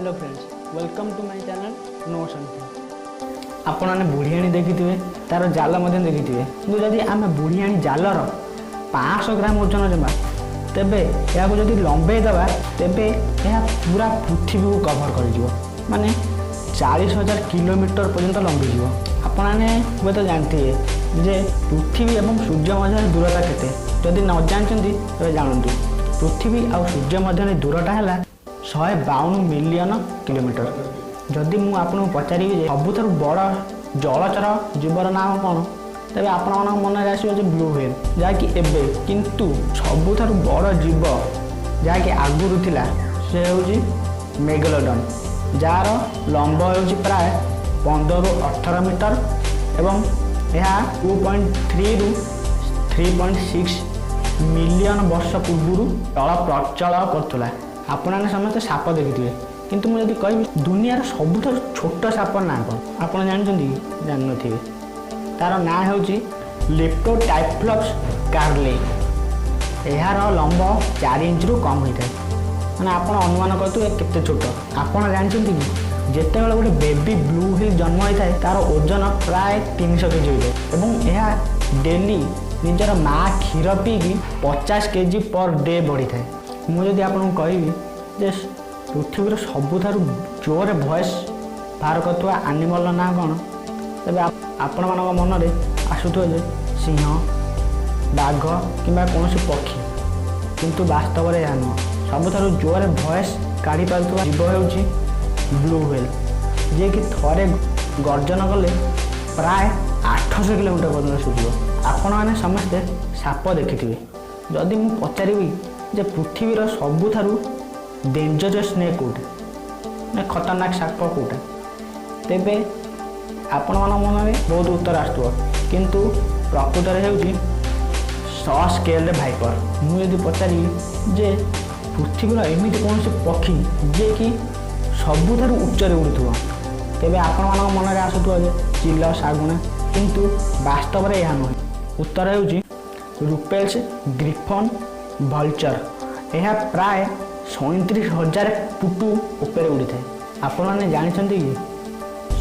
Hello friends, welcome to my channel Know Something. ଆପଣମାନେ ବୁଢ଼ିଆଣୀ ଦେଖିଥିବେ, ତା'ର ଜାଲ ମଧ୍ୟ ଦେଖିଥିବେ। କିନ୍ତୁ ଯଦି ଆମେ ବୁଢ଼ିଆଣୀ ଜାଲର 500 ଗ୍ରାମ ଓଜନ ଦେବା, ତେବେ ଏହାକୁ ଯଦି ଲମ୍ବେଇ ଦେବା, ତେବେ ଏହା ପୁରା ପୃଥିବୀକୁ କଭର କରିଯିବ, ମାନେ 40,000 କିଲୋମିଟର ପର୍ଯ୍ୟନ୍ତ ଲମ୍ବିଯିବ। ଆପଣମାନେ ହୁଏତ ଜାଣିଥିବେ ଯେ ପୃଥିବୀ ଏବଂ ସୂର୍ଯ୍ୟ ମଧ୍ୟରେ ଦୂରତା କେତେ। ଯଦି ନ ଜାଣିଛନ୍ତି, ତେବେ ଜାଣନ୍ତୁ, ପୃଥିବୀ ଆଉ ସୂର୍ଯ୍ୟ ମଧ୍ୟରେ ଦୂରତା ହେଲା 152 ମିଲିୟନ କିଲୋମିଟର। ଯଦି ମୁଁ ଆପଣଙ୍କୁ ପଚାରିବି ଯେ ସବୁଠାରୁ ବଡ଼ ଜଳଚର ଜୀବର ନାମ କ'ଣ, ତେବେ ଆପଣମାନଙ୍କ ମନରେ ଆସିବ ଯେ ବ୍ଲୁ ହ୍ୱେଲ୍, ଯାହାକି ଏବେ। କିନ୍ତୁ ସବୁଠାରୁ ବଡ଼ ଜୀବ ଯାହାକି ଆଗରୁ ଥିଲା, ସେ ହେଉଛି ମେଗାଲୋଡନ୍, ଯାହାର ଲମ୍ବ ହେଉଛି ପ୍ରାୟ 15ରୁ 18 ମିଟର ଏବଂ ଏହା 2.3ରୁ 3.6 ମିଲିୟନ ବର୍ଷ ପୂର୍ବରୁ ଚଳପ୍ରଚଳ କରୁଥିଲା। ଆପଣମାନେ ସମସ୍ତେ ସାପ ଦେଖିଥିବେ, କିନ୍ତୁ ମୁଁ ଯଦି କହିବି ଦୁନିଆର ସବୁଠାରୁ ଛୋଟ ସାପ ନାଁ କ'ଣ, ଆପଣ ଜାଣିଛନ୍ତି କି? ଜାଣିନଥିବେ। ତାର ନାଁ ହେଉଛି ଲିପ୍ଟୋଟାଇଫ୍ଲପ୍ସ କାର୍ଲେ। ଏହାର ଲମ୍ବ 4 ଇଞ୍ଚରୁ କମ୍ ହୋଇଥାଏ, ମାନେ ଆପଣ ଅନୁମାନ କରୁଥିବେ କେତେ ଛୋଟ। ଆପଣ ଜାଣିଛନ୍ତି କି, ଯେତେବେଳେ ଗୋଟେ ବେବି ବ୍ଲୁ ହ୍ୱେଲ୍ ଜନ୍ମ ହୋଇଥାଏ, ତାର ଓଜନ ପ୍ରାୟ 300 କେଜି ହୋଇଥାଏ ଏବଂ ଏହା ଡେଲି ନିଜର ମା କ୍ଷୀର ପିଇକି 50 କେଜି ପର୍ ଡେ ବଢ଼ିଥାଏ। ମୁଁ ଯଦି ଆପଣଙ୍କୁ କହିବି ଯେ ପୃଥିବୀର ସବୁଠାରୁ ଜୋରରେ ଭଏସ୍ ବାହାର କରୁଥିବା ଆନିମଲ୍ର ନାଁ କ'ଣ, ତେବେ ଆପଣମାନଙ୍କ ମନରେ ଆସୁଥିବ ଯେ ସିଂହ, ବାଘ କିମ୍ବା କୌଣସି ପକ୍ଷୀ। କିନ୍ତୁ ବାସ୍ତବରେ ଏହା ନୁହଁ। ସବୁଠାରୁ ଜୋରରେ ଭଏସ୍ କାଢ଼ି ପାରୁଥିବା ଜୀବ ହେଉଛି ବ୍ଲୁ ହ୍ୱେଲ୍, ଯିଏକି ଥରେ ଗର୍ଜନ କଲେ ପ୍ରାୟ 800 କିଲୋମିଟର ପର୍ଯ୍ୟନ୍ତ ଶୁଭିବ। ଆପଣମାନେ ସମସ୍ତେ ସାପ ଦେଖିଥିବେ। ଯଦି ମୁଁ ପଚାରିବି ଯେ ପୃଥିବୀର ସବୁଠାରୁ ଡେଞ୍ଜରସ୍ ସ୍ନେକ୍ କେଉଁଟା, ମାନେ ଖତରନାକ ସାପ କେଉଁଟା, ତେବେ ଆପଣମାନଙ୍କ ମନରେ ବହୁତ ଉତ୍ତର ଆସୁଥିବ। କିନ୍ତୁ ପ୍ରକୃତରେ ହେଉଛି ସ ସ୍କେଲ୍ଡ ଭାଇପର। ମୁଁ ଯଦି ପଚାରିବି ଯେ ପୃଥିବୀର ଏମିତି କୌଣସି ପକ୍ଷୀ ଯିଏକି ସବୁଠାରୁ ଉଚ୍ଚରେ ଉଡ଼ୁଥିବ, ତେବେ ଆପଣମାନଙ୍କ ମନରେ ଆସୁଥିବ ଯେ ଚିଲ, ଶାଗୁଣା। କିନ୍ତୁ ବାସ୍ତବରେ ଏହା ନୁହେଁ। ଉତ୍ତର ହେଉଛି ରୁପେଲ୍ସ ଗ୍ରିଫନ୍ ଭଲଚର। ଏହା ପ୍ରାୟ 37,000 ଫୁଟ ଉପରେ ଉଡ଼ିଥାଏ। ଆପଣମାନେ ଜାଣିଛନ୍ତି କି,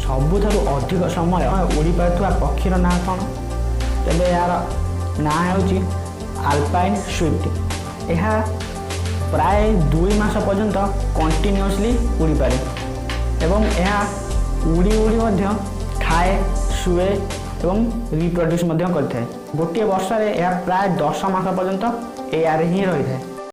ସବୁଠାରୁ ଅଧିକ ସମୟ ଉଡ଼ିପାରୁଥିବା ପକ୍ଷୀର ନାଁ କ'ଣ? ତେବେ ଏହାର ନାଁ ହେଉଛି ଆଲପାଇନ୍ ସୁଇଫ୍ଟ। ଏହା ପ୍ରାୟ 2 ମାସ ପର୍ଯ୍ୟନ୍ତ କଣ୍ଟିନ୍ୟୁଅସଲି ଉଡ଼ିପାରେ ଏବଂ ଏହା ଉଡ଼ି ଉଡ଼ି ମଧ୍ୟ ଖାଏ, ଶୁଏ ଏବଂ ରିପ୍ରଡ୍ୟୁସ୍ ମଧ୍ୟ କରିଥାଏ। ଗୋଟିଏ ବର୍ଷରେ ଏହା ପ୍ରାୟ 10 ମାସ ପର୍ଯ୍ୟନ୍ତ ଏୟାରରେ ହିଁ ରହିଥାଏ।